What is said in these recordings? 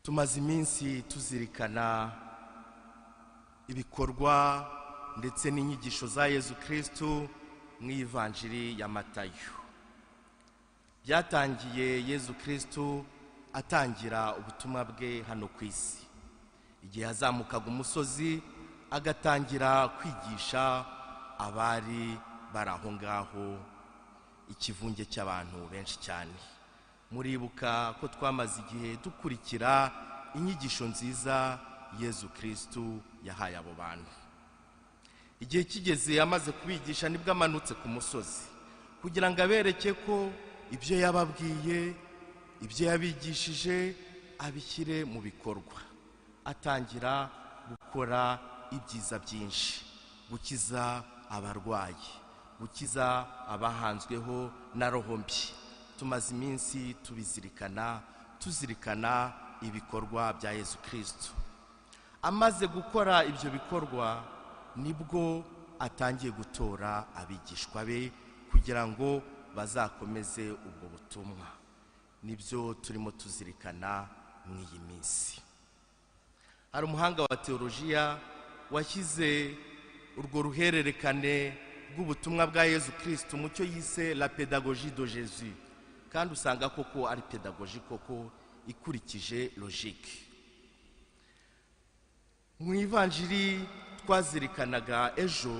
Tumaze iminsi tuzirikana ibikorwa ndetse n'inyigisho za Yezu Kristu mu Ivanjiri ya Matayo. Byatangiye Yezu Kristu atangira ubutumwa bwe hano ku isi, igihe yazamukaga umusozi agatangira kwigisha abari bari aho ngaho, ikivunge cy'abantu benshi cyane. Muribuka ko twamaze igihe dukurikira inyigisho nziza Yezu Kristu yahaye abo bantu. Igihe kigeze amaze kubigisha nibwo amanutse ku musozi kugira ngo abereke ko ibyo yababwiye, ibyo yabigishije abishyire mu bikorwa. Atangira gukora ibyiza byinshi, gukiza abarwayi, gukiza abahanzweho na roho mbi. Tumaze iminsi tubizirikana, tuzirikana ibikorwa bya Yezu Kristu. Amaze gukora ibyo bikorwa nibwo atangiye gutora abigishwa be kugira ngo bazakomeze ubwo butumwa. Nibyo turimo tuzirikana mu iyi minsi. Hari umuhanga wa teolojiya washyize urwo ruhererekane rw'ubutumwa bwa Yezu Kristu mu cyo yise la pédagogie de Jésus, kandi usanga koko ari pédagogie koko ikurikije logique. Mu Ivanjiri twazirikanaga ejo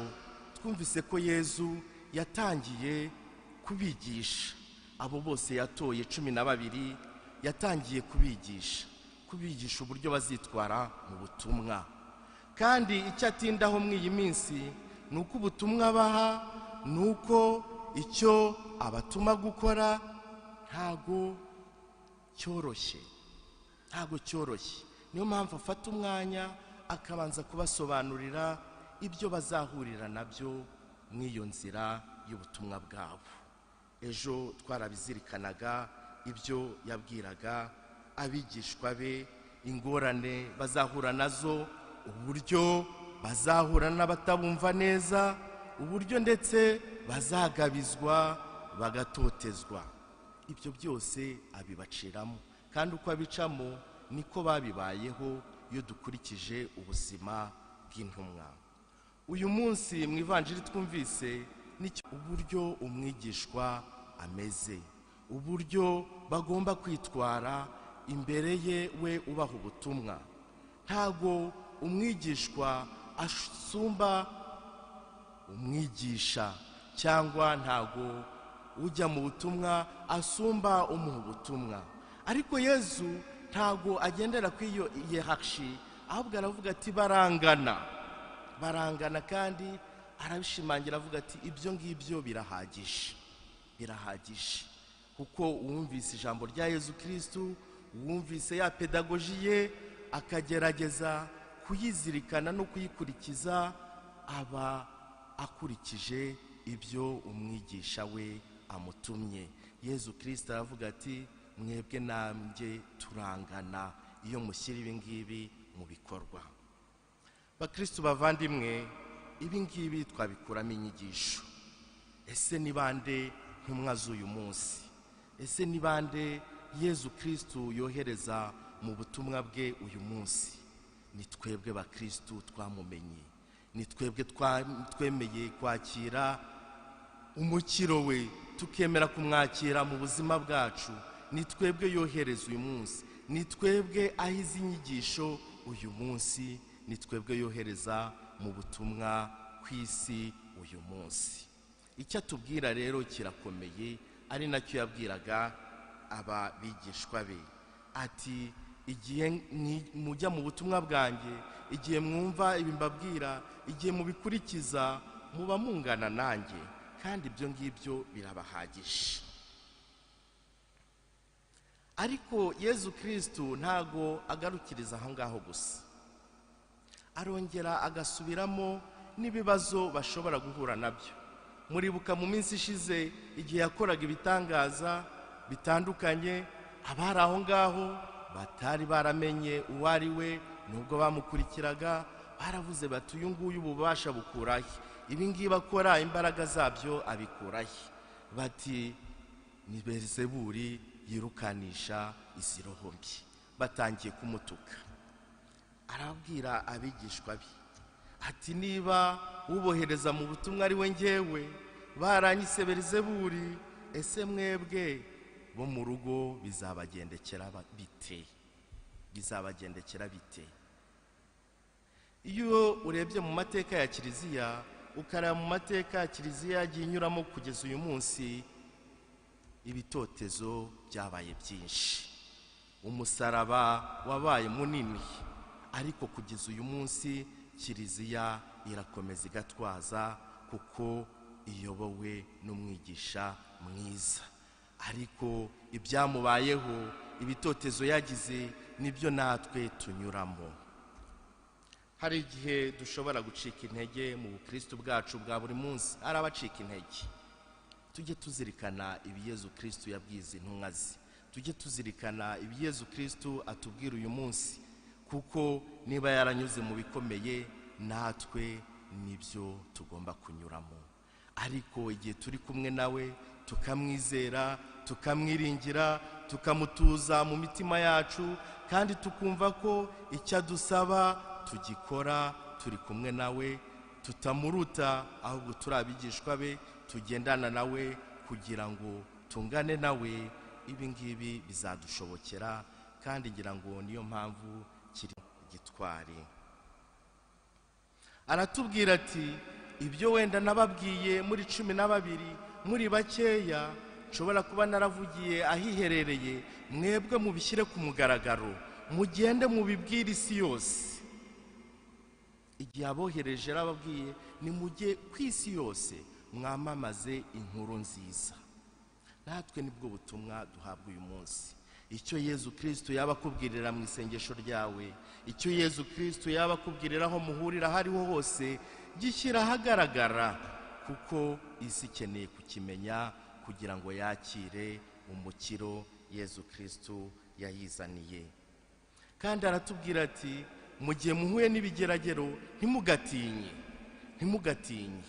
twumvise ko Yezu yatangiye kubigisha abo bose yatoye 12, yatangiye kubigisha uburyo bazitwara mu butumwa. Kandi icyo atindaho muri iyi minsi ni uko ubutumwa baha, ni uko icyo abatuma gukora ntago cyoroshye, ntago cyoroshye. Niyo mpamvu afata umwanya akabanza kubasobanurira ibyo bazahurira nabyo mu iyo nzira y'ubutumwa bwabo. Ejo twarabizirikanaga ibyo yabwiraga abigishwa be, ingorane bazahura nazo, uburyo bazahura n'abatabumva neza, uburyo ndetse bazagabizwa bagatotezwa. Ibyo byose abibaciramo, kandi uko abicamo niko babibayeho iyo dukurikije ubuzima bw'intumwa. Uyu munsi mu Ivanjiri twumvise nicyo uburyo umwigishwa ameze, uburyo bagomba kwitwara imbere ye we ubaha ubutumwa. Ntago umwigishwa asumba umwigisha, cyangwa ntago ujya mu butumwa asumba umuha ubutumwa. Ariko Yezu ntago agendera ku iyo hierarchie, ahubwo aravuga ati barangana, barangana. Kandi arabishimangira avuga ati ibyo ngibyo birahagije, birahagije. Kuko uwumvise ijambo rya Yezu Kristu, uwumvise ya pedagogie ye, akagerageza kuyizirikana no kuyikurikiza, aba akurikije ibyo umwigisha we amutumye. Yezu Kristu aravuga ati mwebwe nanjye turangana iyo mushyira ibi ngibi mu bikorwa. Bakristu bavandimwe, ibi ngibi twabikuramo inyigisho. Ese ni bande ntumwa z'uyu munsi? Ese ni bande Yezu Kristu yohereza mu butumwa bwe uyu munsi? Ni twebwe bakristu twamumenye, ni twebwe twemeye kwakira umukiro we, tukemera kumwakira mu buzima bwacu. Ni twebwe yohereza uyu munsi, ni twebwe aho izi nyigisho uyu munsi, ni twebwe yohereza mu butumwa ku isi uyu munsi. Icyo atubwira rero kirakomeye, ari nacyo yabwiraga aba bigishwa be, ati igihe mujya mu butumwa bwanjye, igihe mwumva ibi mbabwira, igihe mubikurikiza, muba mungana nanjye, kandi ibyo ngibyo birabahagije. Ariko Yezu Kristu ntago agarukiriza aho ngaho gusa, arongera agasubiramo n'ibibazo bashobora guhura nabyo. Muribuka mu minsi ishize igihe yakoraga ibitangaza bitandukanye, abari aho ngaho batari baramenye uwo ari we, nubwo bamukurikiraga baravuze bati uyu nguyu ububasha bukurahe, ibi ngibi akora imbaraga zabyo abikurahe? Bati ni Belzebuli yirukanisha izi roho mbi. Batangiye kumutuka. Arabwira abigishwa be ati niba ubohereza mu butumwa ari we ngewe baranyise Belizebuli, ese mwebwe bo mu rugo bizabagendekera bite? Bizabagendekera bite? Iyo urebye mu mateka ya Kiliziya, ukareba mu mateka ya Kiliziya yagiye inyuramo kugeza uyu munsi, ibitotezo byabaye byinshi, umusaraba wabaye munini, ariko kugeza uyu munsi Kiliziya irakomeza igatwaza kuko iyobowe n'umwigisha mwiza. Ariko ibyamubayeho, ibitotezo yagize, nibyo natwe tunyuramo. Hari igihe dushobora gucika intege mu bukristo bwacu bwa buri munsi. Hari abacika intege. Tujye tuzirikana ibi Yezu Kristo yabwize intumwa ze, tujye tuzirikana ibi Yezu Kristo atubwira uyu munsi, kuko niba yaranyuze mu bikomeye natwe nibyo tugomba kunyuramo. Ariko igihe turi kumwe nawe, tukamwizera, tukamwiringira, tukamutuza mu mitima yacu, kandi tukumva ko icyo adusaba tugikora turi kumwe nawe, tutamuruta ahubwo turi abigishwa be, tugendana nawe kugira ngo tungane nawe, ibi ngibi bizadushobokera. Kandi ngira ngo niyo mpamvu kiri gitwari. Aratubwira ati ibyo wenda nababwiye muri 12 muri bakeya, nshobora kuba naravugiye ahiherereye, mwebwe mubishyire ku mugaragaro, mugende mubibwire isi yose. Igihe abohereje arababwiye nimujye ku isi yose mwamamaze inkuru nziza. Natwe nibwo butumwa duhabwa uyu munsi. Icyo Yezu Kristo yaba akubwirira mu isengesho ryawe, icyo Yezu Kristo yaba akubwirira aho muhurira aho ariho hose, gishyira ahagaragara, kuko isi ikeneye kukimenya kugira ngo yakire umukiro Yezu Kristo yayizaniye. Kandi aratubwira ati mu gihe muhuye n'ibigeragero ntimugatinye, ntimugatinye.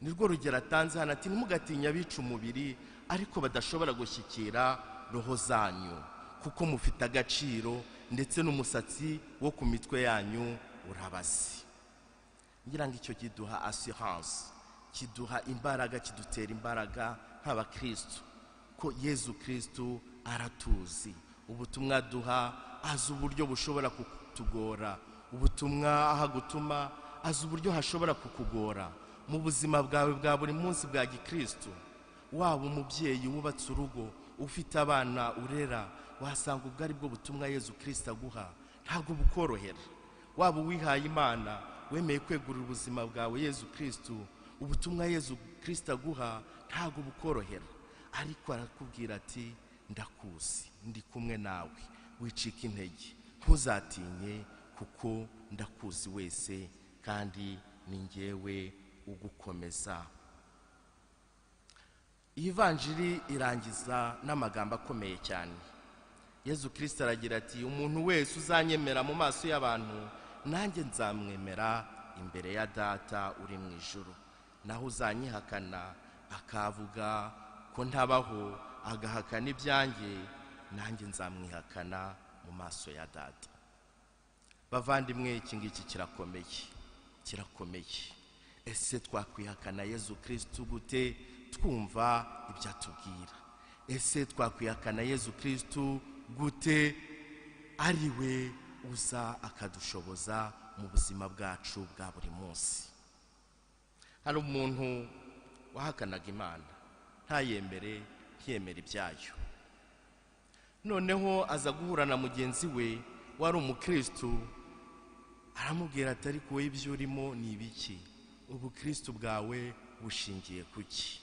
Nirwo rugero atanze hano ati ntimugatinye abica umubiri ariko badashobora gushyikira roho zanyu, kuko mufite agaciro ndetse n'umusatsi wo ku mitwe yanyu urabazi. Ngira ngo icyo kiduha assurance, kiduha imbaraga, kidutera imbaraga nk'abakristo ko Yezu Kristo aratuzi. Ubutumwa duha azi uburyo bushobora kutugora, ubutumwa aha gutuma azi uburyo hashobora kukugora mu buzima bwawe bwa buri munsi bwa gikristo. Waba umubyeyi wubatse urugo, ufite abana urera, wasanga ubwo ari bwo butumwa Yezu Kristo aguha ntabwo bukorohera. Waba uwihaye Imana, wemeye kwegurira ubuzima bwawe Yezu Kristo, ubutumwa Yezu Kristo aguha ntabwo bukorohera. Ariko arakubwira ati ndakuzi, ndi kumwe nawe, wicika intege, ntuzatinye, kuko ndakuzi wese kandi ni njyewe ugukomeza. Iyi vanjiri irangiza n'amagambo akomeye cyane. Yezu Kristo aragira ati umuntu wese uzanyemera mu maso y'abantu, nanjye nzamwemera imbere ya Data uri mu ijuru. Naho uzanyihakana akavuga ko ntabaho, agahakana ibyanjye, nanjye nzamwihakana mu maso ya Data. Bavandimwe, iki ngiki kirakomeye, kirakomeye. Ese twakwihakana Yezu Kristo gute twumva ibyo atubwira? Ese twakwihakana Yezu Kristo gute ari we uza akadushoboza mu buzima bwacu bwa buri munsi? Hari umuntu wahakanaga Imana, ntayemere, ntiyemere ibyayo. Noneho aza guhura na mugenzi we wari umukristo, aramubwira ati ariko wowe ibyo urimo ni ibiki? Ubukristo bwawe bushingiye kuki?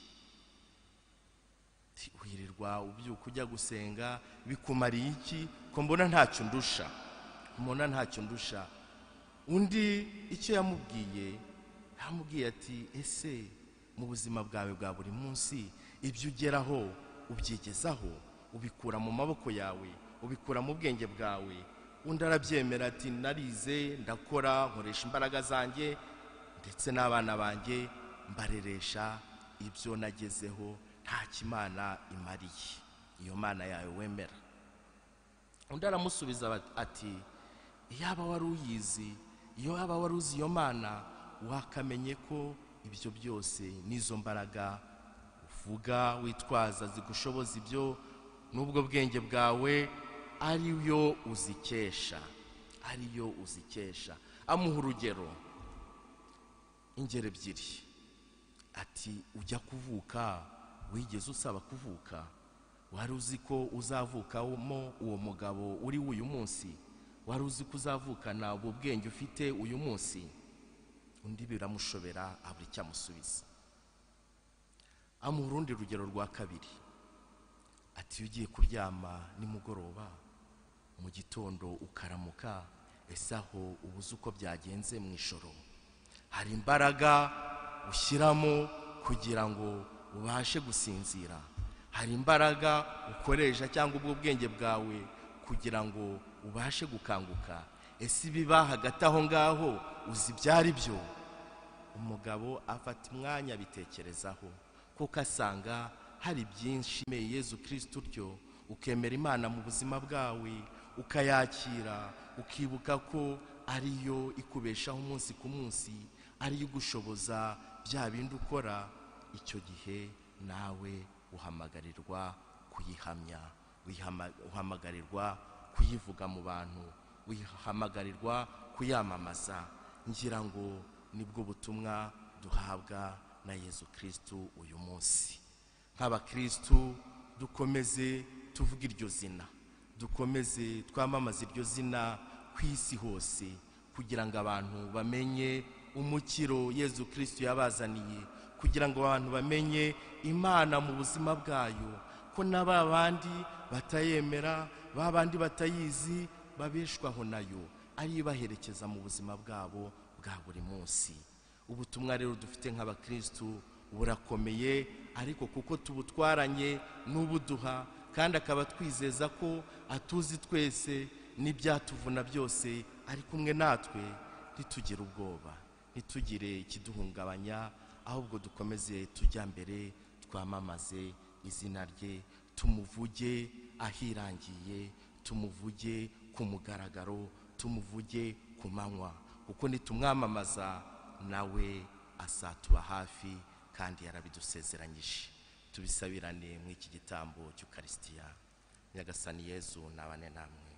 Wirirwa ubyuka ujya gusenga bikumariye iki? Ko mbona ntacyo ndusha, mbona ntacyo ndusha. Undi icyo yamubwiye, yamubwiye ati ese mu buzima bwawe bwa buri munsi ibyo ugeraho ubyigezaho, ubikura mu maboko yawe, ubikura mu bwenge bwawe? Undi arabyemera ati narize, ndakora, nkoresha imbaraga zanjye ndetse n'abana banjye mbareresha ibyo nagezeho, nta kimana imariye. Iyo Mana yawe wemera. Undi aramusubiza ati iyaba wari uyizi, iyo waba wari uzi iyo Mana, wakamenye ko ibyo byose n'izo mbaraga uvuga witwaza zigushoboza ibyo n'ubwo bwenge bwawe ariyo uzikesha, ariyo uzikesha. Amuha urugero, ingero ebyiri, ati ujya kuvuka wigeze usaba kuvuka? Wari uzi ko uzavukamo uwo mugabo uri uyu munsi? Wari uzi ko uzavukana ubu bwenge ufite uyu munsi? Undi biramushobera, abura icyo amusubiza. Amuha urundi rugero rwa kabiri, ati iyo ugiye kuryama nimugoroba mu gitondo ukaramuka, ese aho ubuze uko byagenze mu ijoro? Hari imbaraga ushyiramo kugira ngo ubashe gusinzira, hari imbaraga ukoresha cyangwa ubwo bwenge bwawe kugira ngo ubashe gukanguka. Ese ibiba hagati aho ngaho uzi ibyari byo? Umugabo afata umwanya abitekerezaho, kuko asanga hari byinshi. Yezu Kristo utyo ukemera Imana mu buzima bwawe, ukayakira, ukibuka ko ariyo ikubeshaho umunsi ku munsi, ariyo igushoboza bya bindi ukora, icyo gihe nawe uhamagarirwa kuyihamya, uhamagarirwa kuyivuga mu bantu, uhamagarirwa kuyamamaza. Ngira ngo nibwo butumwa duhabwa na Yezu Kristo uyu munsi. Nk'abakristu dukomeze tuvuge iryo zina, dukomeze twamamaze iryo zina ku isi hose, kugira ngo abantu bamenye umukiro Yezu Kristo yabazaniye, kugira ngo abantu bamenye Imana mu buzima bwayo, ko na ba bandi batayemera, ba bandi batayizi, babeshwaho nayo, ariyo ibaherekeza mu buzima bwabo bwa buri munsi. Ubutumwa rero dufite nk'abakristu burakomeye, ariko kuko tubutwaranye n'ubuduha, kandi akaba twizeza ko atuzi twese n'ibyatuvuna byose ari kumwe natwe, ntitugire ubwoba, ntitugire ikiduhungabanya, ahubwo dukomeze tujya mbere, twamamaze izina rye, tumuvuge ahirangiye, tumuvuge ku mugaragaro, tumuvuge ku manywa, kuko nitumwamamaza nawe azatuba hafi, kandi yarabidusezeranyije. Tubisabirane mu iki gitambo cy'Ukaristiya. Nyagasani Yezu nabane namwe.